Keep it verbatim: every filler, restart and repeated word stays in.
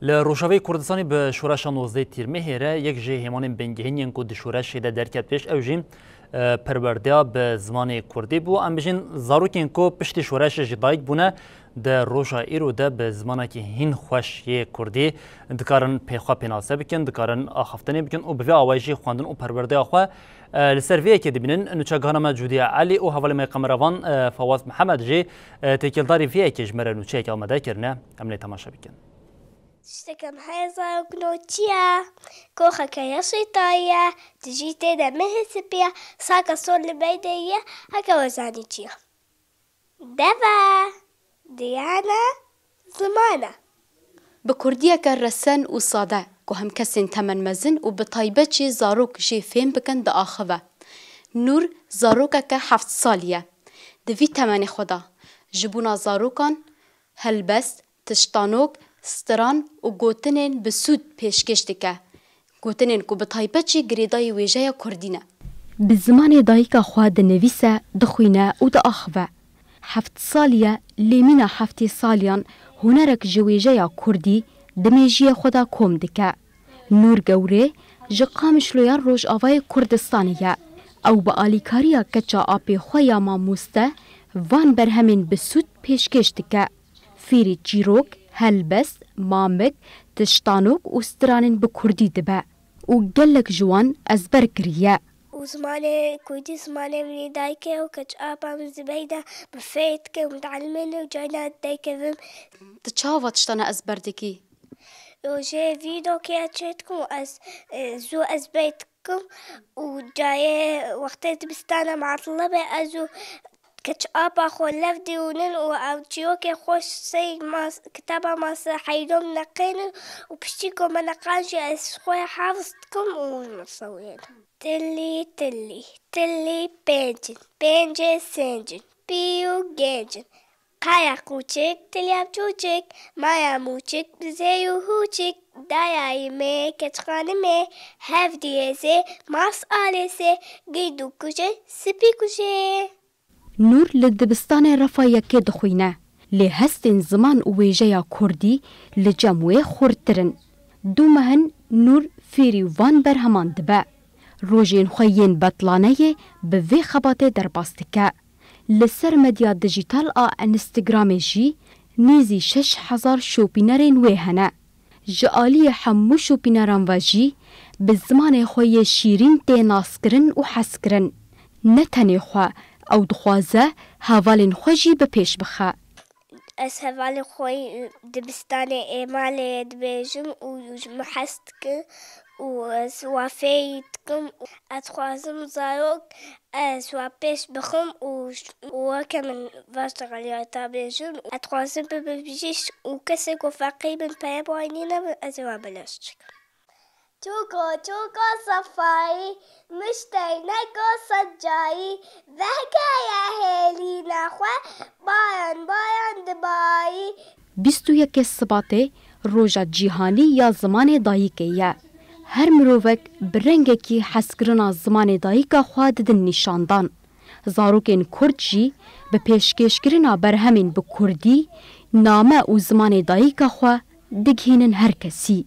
Li Rojavayê Kurdistanê bi şoreşa nozdeh Tîrmehê re yek ji hêmanên bingehîn yên ku di şoreşê de derket pêş, ew jî, e, perwerdeya bi zimanê kurdî bû. Em bijîn zarokên ku piştî şoreşê ji dayik bûne, di roja îro de bi zimanekî hîn xweş yê kurdî dikarin pê xwe pênase bikin, dikarin axaftinê bikin û bi vê awayî jî xwendin û perwerdeya xwe, e, li ser vê yekê dibînin. Nûçegihana me Cûdiye Elî û hevalê me qemeravan, e, Fawaz Mihemed jî, e, têkildarî vê yekê ji me re nûçeyekê amade kirine. Em lê temaşe bikin. Tiştekî em heye zarokno çi ye? Koxeke ya şêtayî ye, tu jî tê de mehê spî ye, saka sol li bey de ye, heke we zanî çi ye. Deve, diyane, ziman e. Bi kurdiyeke resen û sade, ku hem kesên temenmezin û bi taybet jî zarok jê fêm bikin diaxive. Nûr zarokeke heft salî ye. Di vî temenê xwe de, ji bona zarokan helbest, tiştanok, stiran û gotinên bi sûd pêşkêş dike. Gotinên ku bi taybet jî girêdayî wêjeya kurdî ne. Bi zimanê dayika xwe dinivîse, dixwîne û diaxive. Heft salî ye, lê mîna heftê saliyan hunerek ji wêjeya kurdî di mêjiyê xwe de kom dike. Nûr Gewrê ji Qamişloya Rojavayê Kurdistanê ye. Ew bi alîkariya keça apê xwe ya mamoste van berhemên bi sûd pêşkêş dike. Fêrî çîrok, helbest, mamik, tiştanok û stranên bi kurdî dibe û gelek ji wan ezber kiriye. Û zimanê kurdî zimanê min ê dayikê û keç apa min zibeyda bi fêr dikim û dielmêne û cayna derkevim. Tu çawa tiştana ezber dikî? Rojê vîdokê çê dikim û ez, e, zû ezber dikim û cayê wextê dibistana matile be ez û keç apa xwe lev dîwnin û ew çîrokê xwe sey mas-, kitaba mase heydo min neqênin û piştî ku me neqan jî ez xwe hafz dikim û min sewiyên. Tilî, tilî, tilî pênc in, pêncê sênc in, pî û gênc in. Qaya qûçik, tilya çûçik, maya mûçik, bizê û hûçik, dayayî me, keçxanî me, hevdiyê zê, mars alê sê, gird û kujê, spî kujê. Nûr li dibistanê refa yekê dixwîne, lê hestên ziman û wêjeya kurdî li cem wê xurttir in. Du meh in Nûr fêrî van berheman dibe. Rojên xwe yên betlaneyê bi vê xebatê derbas dike. Li ser medya dijîtal a Instagramê jî nêzî şeş hezar şopînerên wê hene. Ji aliyê hemû şopîneran ve jî bi zimanê xwe yê şîrîn tê naskirin û hezkirin. Ne tenê xwe, ew dixwaze hevalên xwe jî bi pêş bixe. Ez hevalê xwe dibistanê ê malê dibêjim û ji min hez dikin û ez wa fêrî dikim û ez dixwazim zarok ez wa pêş bixim û ş-, û weke min vaşta xeliyata bêjin û ez dixwazim bibim bijîş û kesê ku feqîr bin peye bi wî nîne bin ez ê wa belaş dikim. Çûko, çûko sefayî, miştey neko secayî, vehkeye hêlîna xwe, bayan bayan dibayî. Bîst û yekê Sibatê Roja Cîhanî ya Zimanê Dayikê ye. Her mirovek bi rengekî hezkirina zimanê dayika xwe didin nîşandan. Zarokên kurd jî bi pêşkêşkirina berhemên bi kurdî, name û zimanê dayika xwe digihînin her kesî.